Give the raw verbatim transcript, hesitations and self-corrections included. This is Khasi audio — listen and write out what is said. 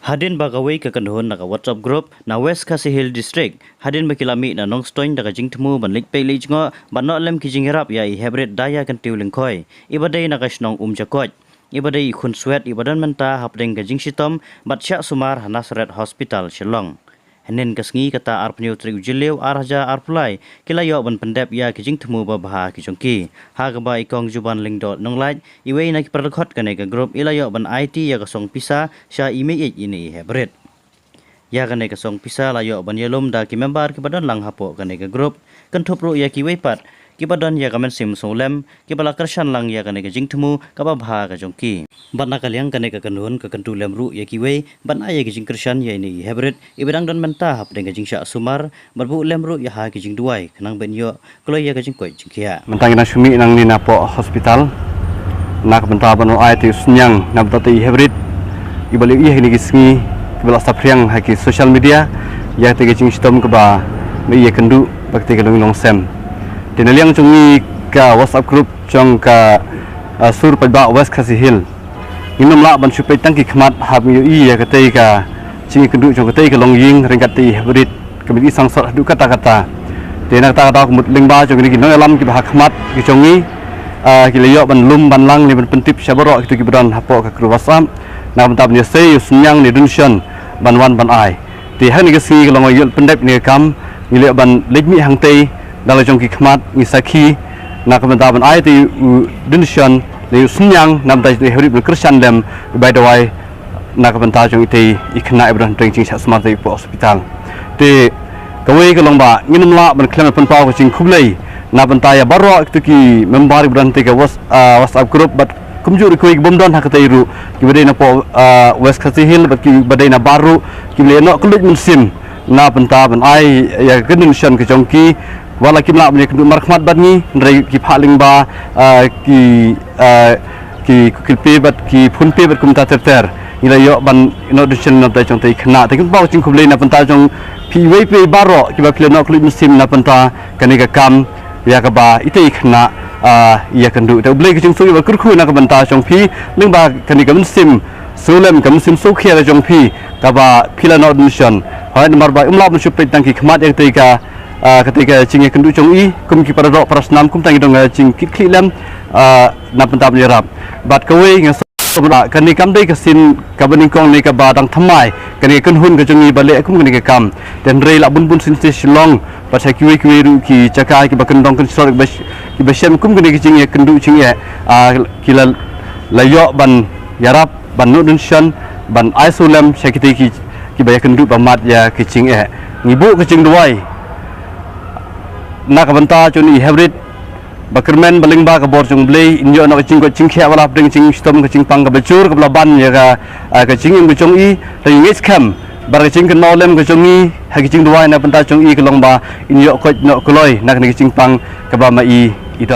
Hadien ba kawei ka kynhun na ka WhatsApp group na West Khasi Hills District, hadien ba ki la mih na Nongstoiñ da ka jingthmu ban leit peit leit jngoh bad noh lem ki jingïarap ïa i Heprit Daya Kyntiewlyngkhoi, iba dei na ka shnong Umjakoit, iba dei i khunswet iba don mynta hapdeng ka jingshitom bad shah sumar ha Nazareth Hospital Shillong. Hynnin ka sngi, kata arphew tarik u Jylliew ar hajar arphew lai, ki la ïoh ban pyndep ïa ki jingthmu babha ki jong ki, ha kaba i Kong Juban Lyngdoh Nonglait, iwei na ki paralok kane ka group, i la ïoh ban aiti ïa ka song pisa sha i meiieit ine i Heprit. Ïa kane ka song pisa la ïoh ban ïalum da ki member kiba don lang hapoh kane ka group, kynthup ruh ïa kiwei pat kiba don ïa ka mynsiem sngewlem, kiba la kyrshan lang ïa kane ka jingthmu kaba bha ka jong ki. Bad na ka liang kane ka kynhun ka kyntu lem ruh ïa kiwei ban ai ïa ki jingkyrshan ïa ine i Heprit iba dang don mynta hapdeng ka jingshah sumar, bad buh lem ruh ïa ha ki jingduwai khnang ban ïoh kloi ïa ka jingkoit jingkhiah. Mynta ngi dang shu mih nangne napoh hospital na ka bynta ban ai te u synñiang na bynta te i Heprit, iba la ïohi ha kine ki sngi kiba la saphriang ha ki social media ïa te ka jingshitom kaba mei ïakynduh bad te ka longïing longsem. Te na liang jong ngi ka WhatsApp group jong ka, ah, sur paidbah West Khasi Hills, ngim lah ban shu peit tang ki khmat haba ngi ïohi ïa katei ka jingïakynduh jong katei ka longïing ryngkat te i Heprit, ka mih i sangsot haduh katta katta. Te na kata ka daw ka mut lyngba jong kine ki nongïalam kiba ha khmat ki jong ngi, ah, ki la ïoh ban lum ban lang ne ban pyntip sha baroh kito kiba don hapoh ka group WhatsApp na ka bynta ban ïasei ïa u synñiang ne donation ban wan ban ai. Te ha kane ka sngi ka long ïa u pyndep ïa kane ka kam, ngi la ïoh ban leit mih hangtei da la jong ki khmat, ngi sakhi na ka bynta ban ai te u donation ne u synñiang na bynta jong i Heprit ban kyrshan lem, bai dawai na ka bynta jong itei i khynnah iba don hapdeng jingshah sumar te hapoh hospital. Te kawei ka long ba ngin ym lah ban khlem pynpaw ka jingkhublei na bynta ïa baroh kito ki member iba don hangtei ka Whats-, ah, WhatsApp group bad kumjuh ruh kiwei ki bym don ha katei ruh, kiba dei napoh, ah, West Khasi Hills bad kiba dei na bar ruh, kiba la ïa noh kylluid mynsiem na bynta ban ai ïa ka donation ka jong ki. Wat la kim lah ban ïakynduh markhmat bad ngi, hynrei ki phah lyngba, ah, ki, ah, ki, ki Google Pay bad ki PhonePe bad kumta ter ter, ngi la ïoh ban noh donation na bynta jong te i khynnah. Te ngin pynpaw ka jingkhublei na bynta jong phi iwei pa iwei baroh kiba phi la noh kylluid mynsiem na bynta kane ka kam ïa kaba itei i khynnah, ah, ïakynduh. Te U Blei ka jingsuk iba kyrkhu na ka bynta jong phi lyngba kane ka mynsiem sngewlem, ka mynsiem sngewkhia ka jong phi kaba phi la noh donation. Hooid, namar ba ym lah ban shu peit tang ki khmat ïa katei ka, ah, katei ka jingïakynduh jong i, kum ki para doh para snam, kumta ngi don ka jingkitkhlieh lem, ah, na bynta ban ïarap. Bad kawei nga sngew ba kane kam dei ka sien kaba nyngkong ne kaba dang thymmai kane ka kynhun ka jong ngi ba leh kum kane ka kam. Te hynrei la bun bun sien sha Shillong bad sha kiwei kiwei ruh ki jaka kiba kyndong kynshlur kiba sh-, kiba shem kum kane ka jingïakynduh jingeh, ah, ki la, la ïoh ban ïarap ban noh donation ban ai sngewlem sha kitei ki, kiba ïakynduh ba mad ïa ki jingeh. Ngi buh ka jingduwai na ka bynta jong i Heprit ba kyrmen ba lyngba ka bor jong U Blei in ïoh noh ka jingkoit jingkhiah wat la hapdeng ka jingshitom ka jingpang kaba jur kaba la ban ïa ka, ah, ka jingim ka jong i. Te ngi ngeit skhem ba ka jingkynmaw lem ka jong ngi ha ka jingduwai na bynta jong i ka long ba in ïoh koit noh kloi na kane ka jingpang kaba ma i